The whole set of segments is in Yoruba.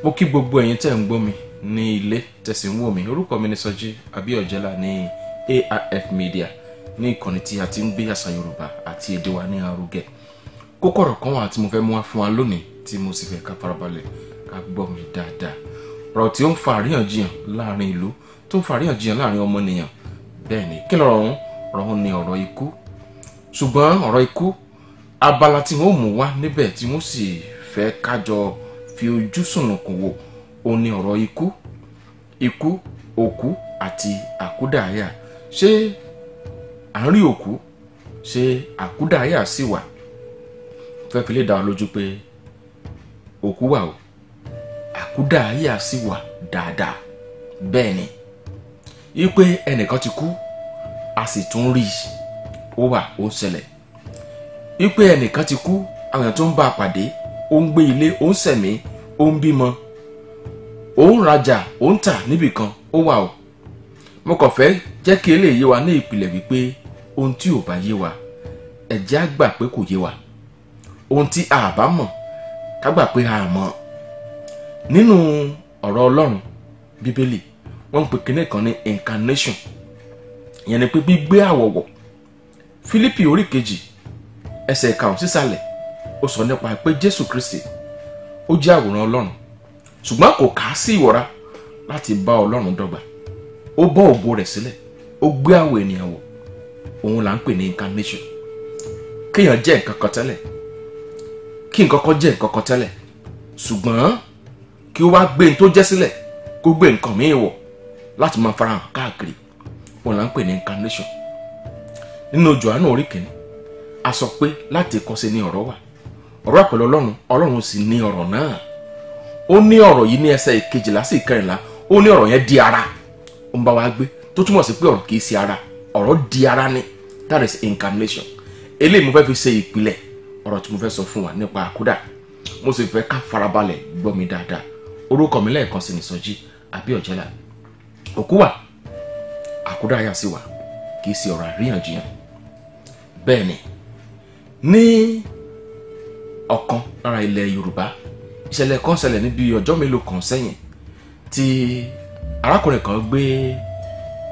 Mo kí gbogbo ẹ̀yin tẹ́ ń gbọ́ mi ní ilé tẹ́ sì ń wò mí. Orúkọ mi ni Sọjí Abíọ́jẹ́lá ní AIF Media, ní ìkànnì tí a ti ń gbé àṣà Yorùbá àti èdè wa ní arugẹ. Kókó ọ̀rọ̀ kan wà tí mo fẹ́ mú wá fún wa lónìí tí mo sì fẹ́ ká farabalẹ̀ ká gbọ́ mi dáadáa. Ọ̀rọ̀ tí ó ń fa àríyànjiyàn láàrin ìlú, tó ń fa àríyànjiyàn láàrin ọmọnìyàn. Bẹ́ẹ̀ ni, kí lọ̀rọ̀ ọ̀hún? Ọ̀rọ̀ ọ̀hún ni ọ̀rọ̀ ikú. Ṣùgbọ́n ọ̀rọ̀ ikú, abala tí wọ́n mú wá níbẹ̀ tí wọ́n sì fẹ́ kájọ fi ojú sùnùkùn wò, òun ni ọ̀rọ̀ ikú. Ikú, òkú àti àkúdàáyà. Ṣé à ń rí òkú? Ṣé àkúdàáyà sì wà? Fẹ́ fi lè dá ọ lójú pé òkú wà o, àkúdàáyà sì wà dáadáa. Bẹ́ẹ̀ ni, wípé ẹnìkan ti kú, a sì tún rí i, ó wà, ó ń ṣẹlẹ̀. Wípé ẹnìkan ti kú, àwọn èèyàn tó ń bá a pàdé, ó ń gbé ilé, ó ń sẹ̀mí, ó ń bímọ, ó ń rajà, ó ń tà níbìkan, ó wà o. Mo kàn fẹ́ jẹ́ kí eléyìí yé wa ní ìpìlẹ̀ wípé ohun tí ò bá yé wa, ẹ jẹ́ á gbà pé kò yé wa. Ohun tí a bá mọ̀, ká gbà pé a mọ̀. Nínú ọ̀rọ̀ Ọlọ́run, Bíbélì, wọ́n ń pè kinní kan ní incarnation. Ìyẹn ni pé gbígbé àwọ̀ wọ̀. Fílípì orí 2 ẹsẹ̀ 5 sísàlẹ̀, ó sọ nípa pé Jésù Kristi ó jẹ́ àwòrán Ọlọ́run, ṣùgbọ́n kò kà á sí ìwọra láti bá Ọlọ́run dọ́gba. Ó bọ́ ògo rẹ̀ sílẹ̀, ó gbé àwọ̀ ènìyàn wọ̀. Òun là ń pè ní incarnation. Kéèyàn jẹ́ nǹkan kan tẹ́lẹ̀, kí nǹkan kan jẹ́ nǹkan kan tẹ́lẹ̀, ṣùgbọ́n kí ó wá gbé n tó jẹ́ sílẹ̀, kó gbé nǹkan míì wọ̀ láti máa farahàn káàkiri. Òun là ń pè ní incarnation. Nínú Jòhánù orí 1, a sọ pé láti ìkọsẹ̀ ni ọ̀rọ̀ wà. Ọ̀rọ̀ wà pẹ̀lú Ọlọ́run, Ọlọ́run sì ní ọ̀rọ̀ náà. Ó ní ọ̀rọ̀ yìí ní ẹsẹ̀ 12 sí 14, ó ní ọ̀rọ̀ yẹn di ara, ó ń bá wa gbé, tó túmọ̀ sí pé ọ̀rọ̀ kìí ṣe ara, ọ̀rọ̀ di ara ni. That is incarnation. Eléyìí mo fẹ́ fi ṣe ìpìlẹ̀ ọ̀rọ̀ tí mo fẹ́ sọ fún wa nípa àkúdà. Mo sì fẹ́ ká farabalẹ̀ gbọ́ mi dáadáa. Orúkọ mi lẹ́ẹ̀kan sí ni Sọjí Abíọ́jẹ́lá. Òkú wà, àkúdàáyà sì wà, kìí ṣe ọ̀rọ̀ àríyànjiyàn. Bẹ́ẹ̀ ni, ní ọ̀kan lára ilẹ̀ Yorùbá, ìṣẹ̀lẹ̀ kan ṣẹlẹ̀ níbi ọjọ́ mélòó kan sẹ́yìn tí arákùnrin kan gbé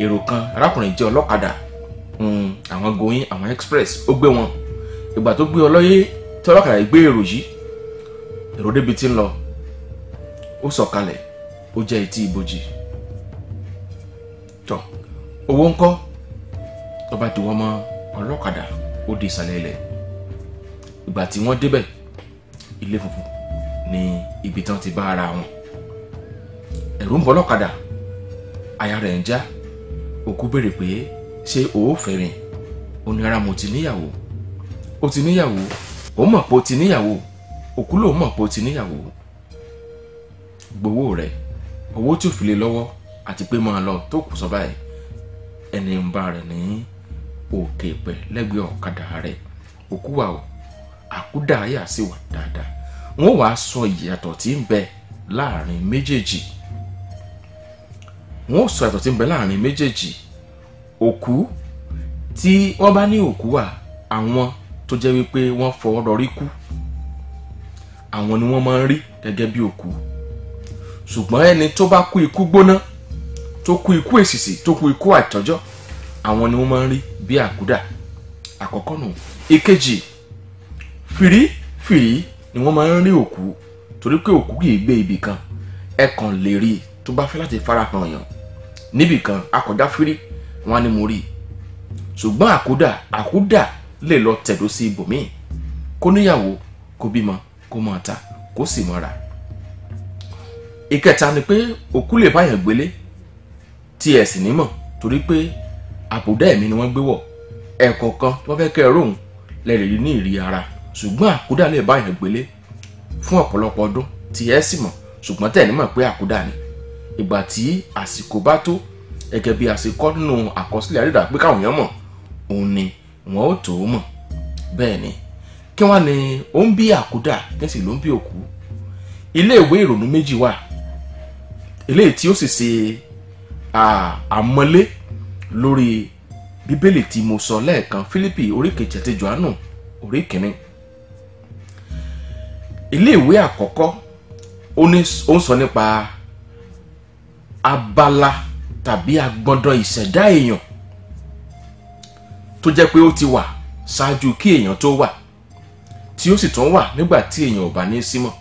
èrò kan. Arákùnrin jẹ́ ọlọ́kadà, àwọn goyin, àwọn express, ó gbé wọn. Ìgbà tó gbé ọlọ́yé tí ọlọ́kadà yìí gbé èrò yìí, èrò débi tí ń lọ, ó sọ̀kalẹ̀, ó jẹ́ etí ibojì. Tọ́ owó ńkọ́, tó bá di wọ́n mọ́ ọlọ́kadà, ó di ìsàlẹ̀ ilẹ̀. Ìgbà tí wọ́n débẹ̀, ilé funfun ní ibi tán ti bá ara wọn. Ẹ̀rù ń bọ́ ọlọ́kadà, aya rẹ̀ ń já. Òkú béèrè pé ṣé o ò fẹ́ mi? Ó ní rárá, mo ti níyàwó. Ó ti níyàwó, ó mọ̀ pé ó ti níyàwó. Òkú lòun mọ̀ pé ó ti níyàwó. Gbowó rẹ̀, owó tí ò fi lé lọ́wọ́ àti pé máa lọ tó kù sọ báyìí. Ẹni ń bá rẹ̀ ní òkè pẹ̀ lẹ́gbẹ̀ẹ́ ọ̀kadà rẹ̀. Òkú wà o, àkúdàáyà sì wà dáadáa. Wọ́n wàá sọ ìyàtọ̀ tí ń bẹ láàrin méjèèjì. Wọ́n sọ ìyàtọ̀ tí ń bẹ láàrin méjèèjì. Òkú tí wọ́n bá ní òkú wà, àwọn tó jẹ́ wípé wọ́n fọwọ́ rọrí kú, àwọn ni wọ́n máa ń rí gẹ́gẹ́ bí òkú. Ṣùgbọ́n ẹni tó bá kú ikú gbóná, tó kú ikú èsìsì, tó kú ikú àìtọ́jọ́, àwọn ni wọ́n máa ń rí bí àkúdà. Àkọ́kọ́ nù. Ìkejì, fìrífìrí ni wọ́n máa ń rí òkú, torí pé òkú kì í gbé ibì kan. Ẹ kàn lè rí tó bá fẹ́ láti farahàn yàn níbì kan, akọ̀dá fírí, wọn á ní mo rí i. Ṣùgbọ́n àkúdà lè lọ tẹ̀dó sí ibòmíì, kó níyàwó, kó bímọ, kó máa ta, kó sì mọ́ra. Ìkẹta ni pé òkú lè báyàn gbélé tí ẹ̀ sì ní mọ̀, torí pé àbùdá ẹ̀mí ni wọ́n gbé wọ̀. Ẹ̀ẹ̀kọ̀ọ̀kan tí wọ́n fẹ́ kẹ́ ẹ róhùn lẹ lè rí ní ìrí ara. Ṣùgbọ́n àkúdà lè báyàn gbélé fún ọ̀pọ̀lọpọ̀ ọdún tí ẹ sì mọ̀, ṣùgbọ́n tẹ̀ ní mọ̀ pé àkúdà ni. Ìgbà tí àsìkò bá tó, gẹ́gẹ́ bí àsìkò nínú àkọsílẹ̀ àrídà pé káwọn èèyàn mọ̀, òun ni wọ́n ó tó mọ̀. Bẹ́ẹ̀ ni, kí wọ́n ní ó ń bí àkúdà, kí sì ló ń bí òkú. Ilé ìwé ìrònú méjì wà, eléyìí tí ó sì ṣe àmọ́lé lórí Bíbélì tí mo sọ lẹ́ẹ̀kan, Fílípì orí 2 àti Jòhánù orí 1. Ilé ìwé àkọ́kọ́ Ó ń sọ nípa abala tàbí agbọ́ndọ̀ ìṣẹ̀dá èèyàn tó jẹ́ pé ó ti wà ṣáájú kí èèyàn tó wà, tí ó sì tún wà nígbà tí èèyàn ò bá ní sí mọ́.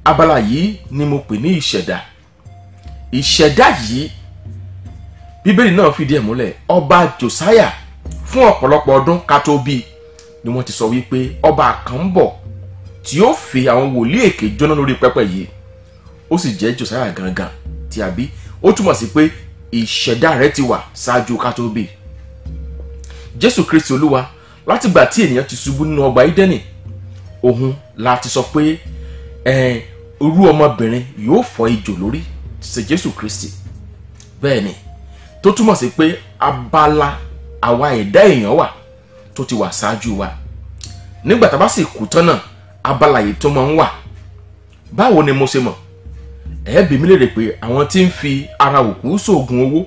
Abala yìí ni mo pè ní ìṣẹ̀dá. Ìṣẹ̀dá yìí, Bíbélì náà fìdí ẹ̀ múlẹ̀. Ọba Jòsáyà fún ọ̀pọ̀lọpọ̀ ọdún ká tó bí ni wọ́n ti sọ wípé ọba kan ń bọ̀ tí ó fi àwọn wòlíì èké jóná lórí pẹpẹ yìí. Ó sì jẹ́ Jòsáyà gangan tí a bí. Ó túmọ̀ sí pé ìṣẹ̀dá rẹ̀ ti wà ṣáájú ká tó bí. Jésù Kristi Olúwa, látìgbà tí ènìyàn ti ṣubú nínú ọgbà Ídẹ́nì, òun la ti sọ pé irú ọmọbìnrin yóò fọ́ ejò lórí, ṣe Jésù Kristi. Bẹ́ẹ̀ ni, tó túmọ̀ sí pé abala àwa ẹ̀dá èèyàn wà tó ti wà ṣáájú wa. Nígbà tá a bá sì kú tán náà, abala yìí tó máa ń wà. Báwo ni mo ṣe mọ̀? Ẹ bi mí léèrè pé àwọn tí ń fi ara òkú ṣoògùn owó,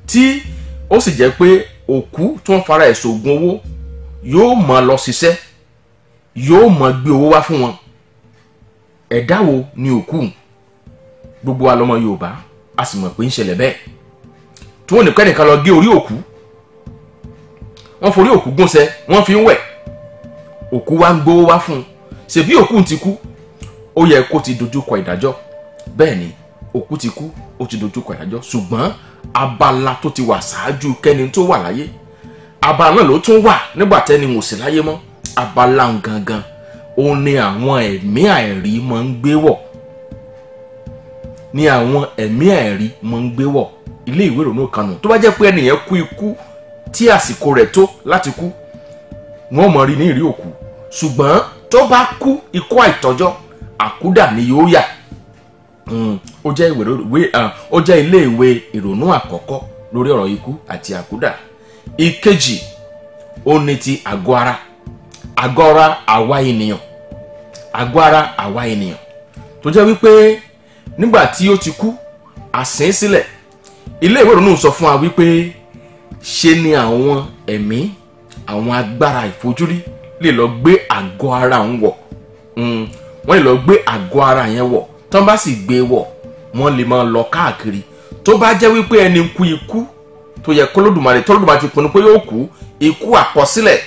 tí ó sì jẹ́ pé òkú tó ń fara ẹ̀ ṣoògùn owó yóò máa lọ ṣiṣẹ́, yóò máa gbé owó wá fún wọn. Ẹ̀dá wo ni òkú? Gbogbo wa lọ́mọ Yorùbá, a sì mọ̀ pé ń ṣẹlẹ̀ bẹ́ẹ̀. Tí wọ́n ní kẹ́nìkan lọ gé orí òkú, wọ́n forí òkú gúnṣẹ́, wọ́n fi ń wẹ̀, òkú wa ń gbówó wá fún un. Ṣèbí òkú ti kú, ó yẹ kó ti dojú kọ ìdájọ́. Bẹ́ẹ̀ ni, òkú ti kú, ó ti dojú kọ ìdájọ́. Ṣùgbọ́n abala tó ti wà ṣáájú kẹ́ni tó wà láyé, abala náà ló tún wà nígbà tẹ́ni ò sí láyé mọ́. Abala gangan òun ni àwọn ẹ̀mí àìrí máa ń gbé wọ̀, ni àwọn ẹ̀mí àìrí máa ń gbé wọ̀. Ilé ìwé ìrònú kan nù. Tó bá jẹ́ pé ẹnìyẹn kú ikú tí àsìkò rẹ̀ tó láti kú, wọ́n mọ̀ rí ní ìrí òkú. Ṣùgbọ́n tó bá kú ikú àìtọ́jọ́, àkúdà ni yóò yà. Ó jẹ́ ilé ìwé ìrònú àkọ́kọ́ lórí ọ̀rọ̀ ikú àti àkúdà. Ìkejì, ó ní ti àgọ́ ara. Àgọ́ ara àwa ènìyàn, àgọ́ ara àwa ènìyàn tó jẹ́ wípé nígbà tí ó ti kú, àsín sílẹ̀. Ilé ìwé ìrònú sọ fún wa wípé ṣe ni àwọn ẹ̀mí, àwọn agbára ìfojúrí lè lọ gbé àgọ́ ara ń wọ̀. Wọ́n lè lọ gbé àgọ́ ara yẹn wọ̀. Tán bá sì gbé wọ̀, wọ́n lè máa lọ káàkiri. Tó bá jẹ́ wípé ẹni kú ikú tó yẹ k'Olódùmarè, t'Olódùmarè ti pinnu pé yóò kú ikú àkọsílẹ̀,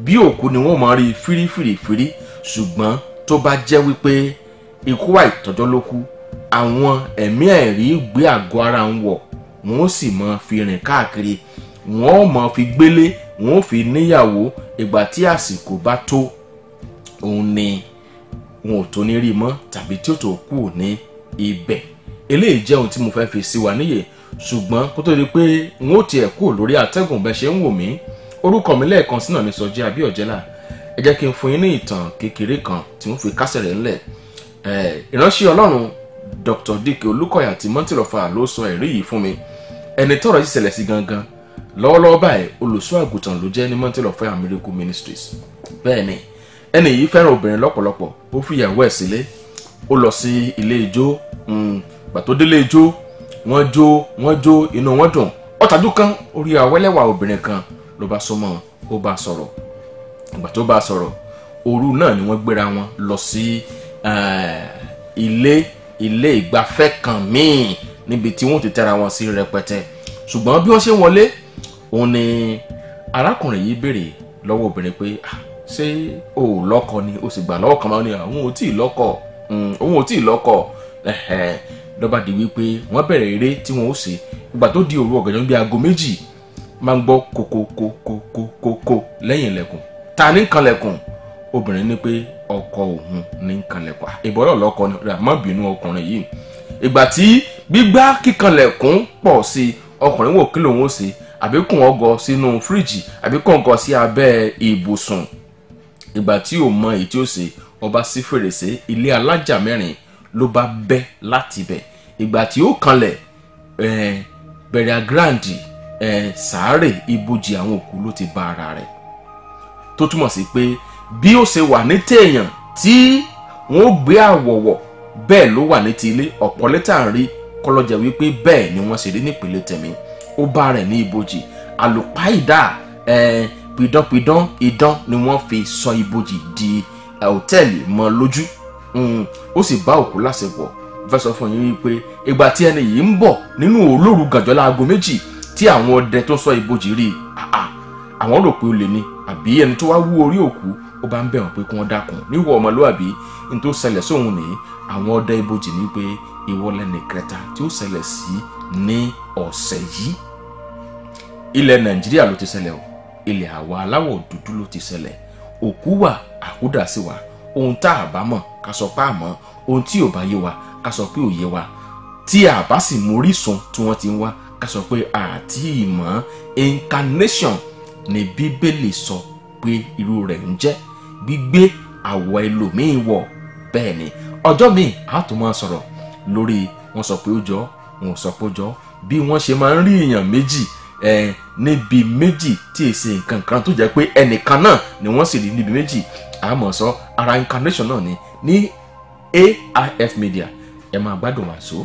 bí òkú ni wọ́n máa rí fírífìrífìrí. Ṣùgbọ́n tó bá jẹ́ wípé ikú àìtọ́jọ́ ló kú, àwọn ẹ̀mí àìrí gbé àgọ́ ara ń wọ̀, wọ́n ó sì máa fi rìn káàkiri, wọ́n ó máa fi gbélé, wọ́n ó fi níyàwó. Ìgbà tí àsìkò bá tó, òun ni wọn ò tó ní rí mọ́ tàbí tí ó tó kù ní ibẹ̀. Eléyìí jẹ́ ohun tí mo fẹ́ fi sí wa níyè. Ṣùgbọ́n kó tó di pé n ó tiẹ̀ kú lórí àtẹ́gùn bẹ́ẹ̀ ṣe ń wò mí, orúkọ mi lẹ́ẹ̀kan sí náà ni Sọjí Abíọ́jẹ́là. Ẹ jẹ́ kí n fún yín ní ìtàn kékeré kan tí wọ́n fi kásẹ̀ rẹ̀ ńlẹ̀. Ìránṣẹ́ Ọlọ́run Dr. Dike Olúkọ̀yà ti Mountain of Fire ló sọ ẹ̀rí yìí fún mi. Ẹni tọ́rọ̀ yìí ṣẹlẹ̀ sí gangan lọ́wọ́lọ́wọ́ báyìí, olùṣọ́ àgùntàn ló jẹ́ ní Mountain of Fire Miracle Ministries. Bẹ́ẹ̀ ni, ẹni yìí fẹ́ràn obìnrin lọ́pọ̀lọpọ̀. Ó fi ìyàwó ẹ̀ sílé, ó lọ sí ilé ijó. Gbà tó délé ijó, wọ́n jó, wọ́n jó, inú wọn dùn. Ọ̀tàdún kan, orí awẹ́lẹ́wà obìnrin kan ló bá súnmọ́, ó bá sọ̀rọ̀. Ìgbà tó bá sọ̀rọ̀, òru náà ni wọ́n gbéra wọn lọ sí ilé ìgbafẹ́ kan míì níbi tí wọ́n ti tẹ́ra wọn sí rẹpẹtẹ. Ṣùgbọ́n bí wọ́n ṣe ń wọlé, òun ni arákùnrin yìí béèrè lọ́wọ́ obìnrin pé, ṣé o ò lọ́kọ ni? O sì gbà lọ́wọ́ kan máa ní òun ò tí ì lọ́kọ, òun ò tí ì lọ́kọ. Lọ́ba di wípé wọ́n bẹ̀rẹ̀ eré tí wọ́n ó ṣe. Ìgbà tó di òru ọ̀gànjọ́ bíi aago 2, máa ń gbọ́ kókókókókókó lẹ́yìn ilẹ̀kùn. Ta ní kanlẹ̀kùn? Obìnrin ní pé ọkọ òun ní kanlẹ̀kùn. Ìbọ̀lọ̀ lọ́kọ ni, rẹ̀ má bínú ọkùnrin yìí. Ìgbà tí gbígbá kíkanlẹ̀kùn pọ̀ sí, ọkùnrin wò kí lòun ó ṣe, àbí kùn ọgọ sínú fíríjì, àbí kùn ọgọ sí abẹ́ ibùsùn. Ìgbà tí ò mọ èyí tí ó ṣe, ọba sí fèrèsé ilé alájà 4 ló bá bẹ́ láti ibẹ̀. Ìgbà tí ó kanlẹ̀, bẹ̀rẹ̀ grandi, sàárè ibojì àwọn òkú ló ti bá ara rẹ̀. Tó túmọ̀ sí pé bí ó ṣe wà ní téèyàn tí wọ́n ó gbé àwọ̀wọ̀, bẹ́ẹ̀ ló wà ní ti ilé. Ọ̀pọ̀ lẹ́tà ń rí kọlọ́jà wípé bẹ́ẹ̀ ni wọ́n ṣe rí nípìnlẹ̀ tẹ̀mí. Ó bá rẹ̀ ní ibojì. Àlùpàídà, pidánpidán idán ni wọ́n fi sọ ibojì di hòtẹ́ẹ̀lì mọ́ lójú. Ó sì bá òkú láṣepọ̀. Fẹ́ sọ fún yín wípé ìgbà tí ẹni yìí ń bọ̀ nínú olóru gànjọ́ láago 2 tí àwọn ọdẹ tó sọ ibojì rí i, àwọn rò pé olè ni àbí ẹni tó wá wú orí òkú. Ó bá ń bẹ̀ wọ́n pé kí wọ́n dákun níwọ̀ ọmọlúwàbí ní tó ṣẹlẹ̀ sóhun nìyí. Àwọn ọdẹ ibojì ní pé ìwọ lẹni kẹta tí ó ṣẹlẹ̀ sí ní ọ̀sẹ̀ yìí. Ilẹ̀ Nàìjíríà ló ti ṣẹlẹ̀ o, ilẹ̀ àwa aláwọ̀ dúdú ló ti ṣẹlẹ̀. Òkú wà, àkúdà sí wa. Ohun tá a bá mọ̀ ká sọ pé a mọ̀, ohun tí ò bá yé wa ká sọ pé ò yé wa, tí a bá sì mú orísun tí wọ́n ti ń wá ká sọ pé àti ìmọ̀. Incarnation ni Bíbélì sọ pé irú rẹ̀ ń jẹ́ gbígbé àwọ̀ ẹlòmíín wọ̀. Bẹ́ẹ̀ ni ọjọ́ míì a tún máa sọ̀rọ̀ lórí wọ́n sọ pé ó jọ, wọ́n sọ pé ó jọ, bí wọ́n ṣe máa ń rí èèyàn méjì níbi méjì tí èsì nǹkan kan tó jẹ́ pé ẹnìkan náà ni wọ́n sì rí níbi méjì. Àmọ́ sọ ara incarnation náà ni ní AIF Media. Ẹ máa gbádùn wàásù.